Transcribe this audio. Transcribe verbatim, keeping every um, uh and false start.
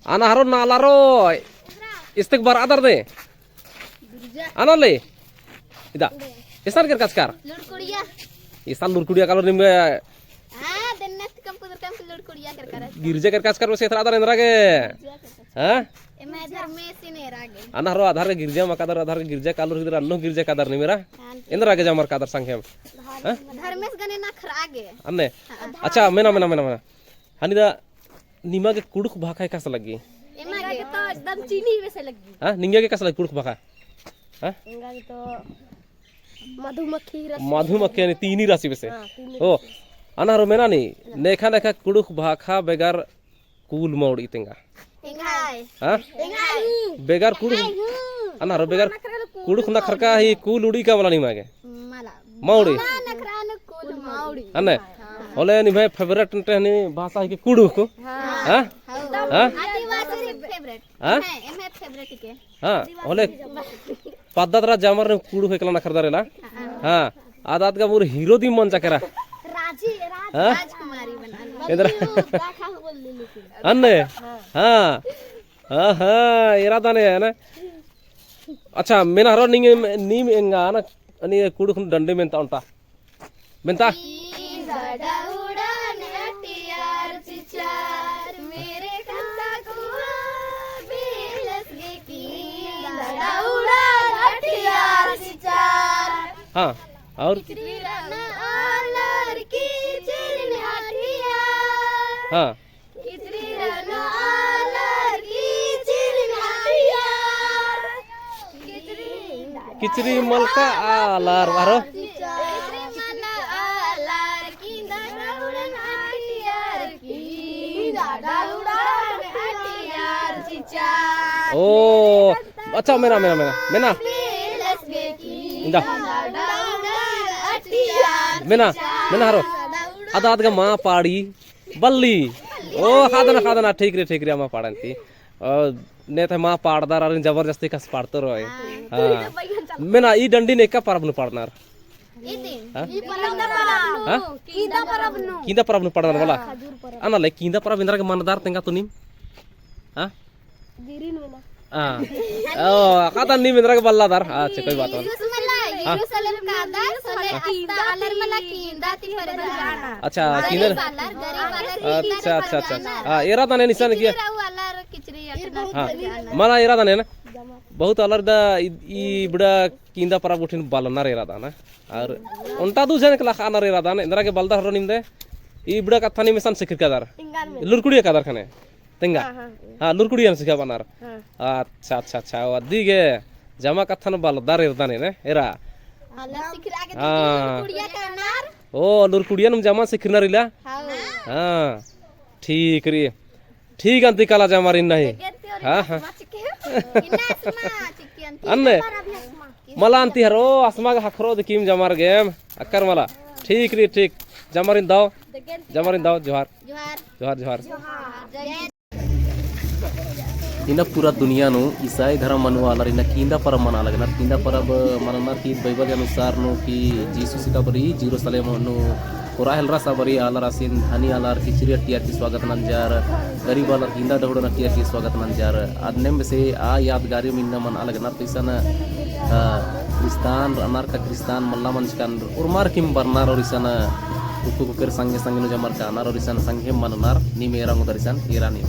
अना हरो नाला रो। इस्तेक बरआ दर दे। अना ले। इदा। इसन केरका चिचकर। लुड़कुड़िया। इसन लुड़कुड़िया कालोर निम। हाँ, देन्ने कम कुदर कम लुड़कुड़िया केरका चिचकर। गिरजा केरका चिचकर बस एथरा आधार एन्दरा गे। हाँ? एम्है धर्मेसिन एरा गे। अना हरो आधार गे गिरजा मकादर आधार गे गिरजा कालोर इधर अन्नु गिरजा कादर निम एरा। हाँ, एन्दरा गे जमर कादर संगे। हाँ? धर्मेस गने नखरआ गे। अन्ने। हाँ। अच्छा, मेना, मेना, मेना, मेना। हनी दा निमा गे कुँड़ुख़ भाखा एकासे लग्गी? एमा गे तो एकदम चीनी बेसे लग्गी। हाँ, निंगा गे एकासे लग्गी कुँड़ुख़ भाखा? हाँ? एंगा गे तो मधुमक्खी रस। मधुमक्खी यानी तीनी रासी बेसे। हाँ, तीनी ओ, रासी। अना हरो मेना नी, नेखा नेखा कुँड़ुख़ भाखा बेगर कूल मौड़ी तेंगा। एंग्है। हाँ? एंग्है। बेगर कुँड़ुख़, एंग्है हूँ। अना हरो बेगर कुँड़ुख़ नखरका ही कूल उड़ी का मला निमा गे? मला। मौड़ी। मला नखरआ नू कूल मौड़ी। अन्ने? हाँ। होले निम्है favourite टेहनी भाषा ही कि कुँड़ुख़। हाँ। हाँ? हाँ। हाँ? आदिवासी favourite। हाँ? एम्है, एम्है favourite के। हाँ, होले पद्दा तरा जमर नू कुँड़ुख़ एकला नखरदर एला। हाँ। हाँ, आद आद गा मोर hero दिम मंजा केरा। राजी, राज-, हाँ? राजकुमारी बना। एन्दरा। अन्ने? हाँ। हाँ, हाँ, एरा दाने है ना? अच्छा, मेना हरो निंग, नीम एंगा ना, अनि कुँड़ुख़ डंडी मेन्ता ओन्टा। मेन्ता। हाँ, और? हाँ। किचरी मलका आलर, आरो? ओ, अच्छा, मेना, मेना, मेना, मेना। इन्दा। मेना, मेना हरो। आद आद गा मा पाड़ी। बल्ली। ओ, खादना, खादना, ठीक रे, ठीक रे, अमा पाड़न ती। ओ, ने ते मा पाड़दर, अरे जबरदस्ती कस पाड़तो रहे। हाँ। हाँ। मेना, ई डंडी ने का परब नू पाड़नर? हाँ? हाँ? कींदा परब नू। कींदा परब नू पाड़नर मला? हाँ। अना ले, कींदा परब एन्दरा गे मनदर तेंगा तो नीम? हाँ? हाँ। ओ, कादर नीम एन्दरा गे बल्लादर। अच्छा, कोई बात नहीं। यरूशलेम कादर, होले अस्ता आलर मला कींदा ती परब। अच्छा, गरीब कींदा। आलर, गरीब आलर कींदा ती परब। अच्छा, अच्छा, अच्छा। हाँ, एरा दाने निसान किया। किचरी रऊ आलर किचरी अटना। हाँ, मला एरा दाने ना। बहुत आलर दा ई, ई बड़ा कींदा परब गुट्ठिन बलनर एरा दाना। और ओन्टा दू जन कला खानर एरा दाना, एन्दरा गे बलदर हरो नीम दे। ई बड़ा कत्था नीम इसन सिखिर कादर। लुरकुड़िया कादर खने। तेंगा? हाँ, हाँ। हाँ, लुरकुड़ियन सिखाबअनर। हाँ। अच्छा, अच्छा, अच्छा, अदिगे जमा कत्थन बलदर एरदन ने, एरा। हाँ, लुरकुड़िया कानर। ओ, लुरकुड़ियन जमा सिखरनर इला? हाँ। हाँ, ठीक रई। ठीक अन्ती काला जमारिन नहीं। हाँ, हाँ। अन्ने? मला अन्ती हरो, असमा गे हखरो दिकिम जमार गेम। अक्कर मला। ठीक रई, ठीक। जमारिन दव। जमारिन दव, जोहार। जोहार। जोहार, जोहार। जोहार। इन्ना पूरा दुनिया नू ईसाई धरम मनुआ आलर इन्ना कींदा परब मना लगनर। कींदा परब मननर की बाइबल अनुसार नू की जीसुस एका बारी जेरूसलेम नू कोरा हेलरा सा बारी आलर आसिन धनी आलर किचरी अट्टियर की स्वागत नंजर, गरीब आलर कींदा डहुड़न अट्टियर की स्वागत नंजर। अदनेम बेसे आ यादगारिम इन्ना मना लगनर। इसन, अ, क्रिस्तान रअनर का क्रिस्तान मल्ला मंजकन उर्मार किम बरनर और इसन कुक्कु कुक्केर संगे संगे नू जमर कानर और इसन संगे मननर। नीम एरा ओंगदर इसन एरा नीम।